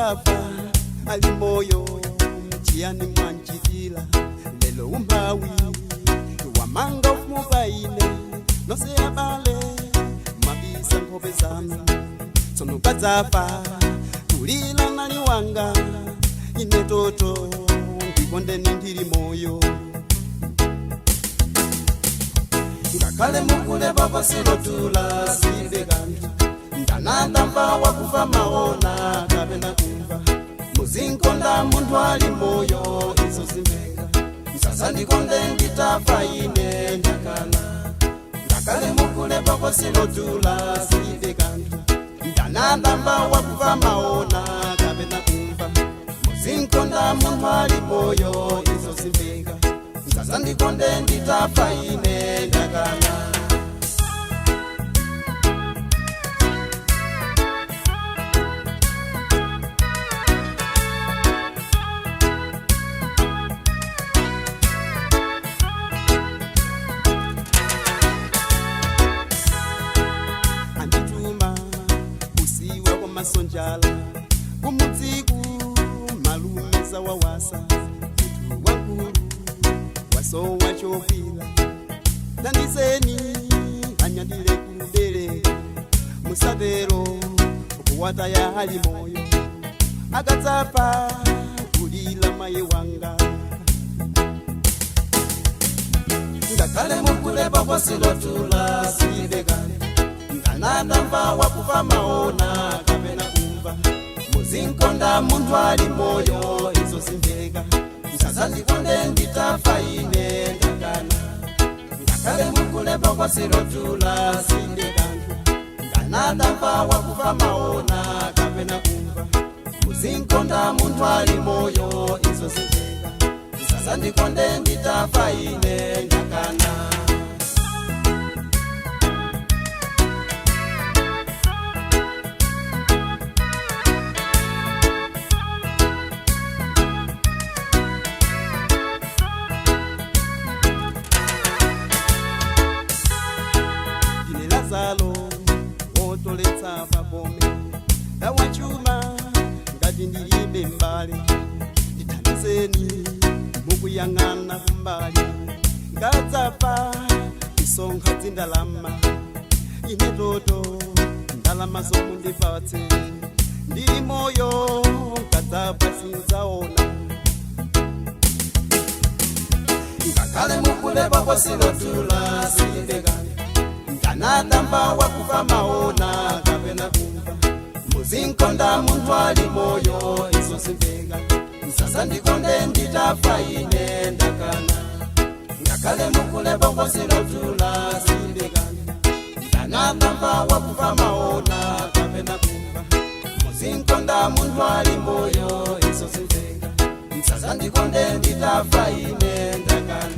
Wadzafa ali moyo, chiyani mwanchitila lelo? Umphawi wamanga ufumu paine, nonse abale mabisa nkhope zanu. Tsono kadzafa kulila nali wanga ine toto, ndikondeni ndili moyo. Ngakhale mukule papasilotula silibe kanthu, ndanandamva wakufa maona kapena kumva. Muzinkonda munthu ali moyo, izo zimveka. Msazandikonde nditafa ine, ndakana. Ngakhale mukule papasilotula silibe kanthu, ndanandamva wakufa maona kapena kumva. Muzinkonda munthu ali moyo, izo zimveka. Msazandikonde nditafa ine, ndakana. Andituma kusiwa kwamasonjala kumudziku, malume zawawasa, munthu wankulu wasowa chopila. Tandizeni anyadile kubereka, musatero kuwataya hali moyo, akadzapa kulila mayi wanga. Ngakhale mukule papasilotula silibe kanthu, ndanandamva wakufa maona kapena kumva. Muzinkonda munthu ali moyo, izo zimveka. Msazandikonde nditafa ine, ndakana. Ngakhale mukule papasilotula silibe kanthu, ndanandamva wakufa maona kapena kumva. Muzinkonda munthu ali moyo, izo zimveka. Msazandikonde nditafa ine, ndakana. Ndine Lazaro wotoletsa pagome ndawachuma, ngati ndilibe mbale ndithandizeni mukuyang'ana kumbali. Ngadzapa isonkha dzindalama ine toto, ndalama zomwe ndipatse ndili moyo, ngadzapa sinzaona. Ngakhale mukule papasilotula silibe kanthu, ndanadamba wakufa maona kapena kumva. Muzinkonda munthu ali moyo, izo zimveka. Msazandikonde nditafa ine, ndakana. Ngakhale mukule papasilotula silibe kanthu, ndanadamba wakufa maona kapena kumva. Muzinkonda munthu ali moyo, izo zimveka. Msazandikonde nditafa ine, ndakana.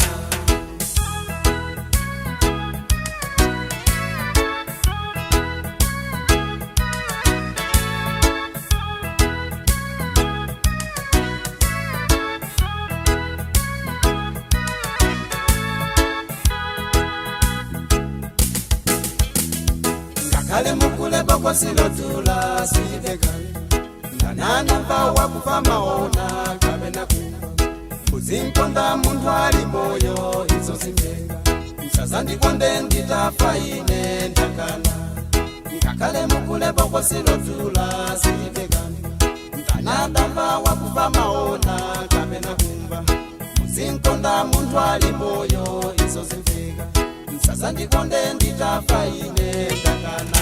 Ngakhale mukule papasilotula silibe kanthu, ndanandamva wakufa maona kapena kumva. Muzinkonda munthu ali moyo, izo zimveka. Msazandikonde nditafa ine, ndakana. Ngakhale mukule papasilotula silibe kanthu, ndanandamva wakufa maona kapena kumva. Muzinkonda munthu ali moyo, izo zimveka. Msazandikonde nditafa ine, ndakana.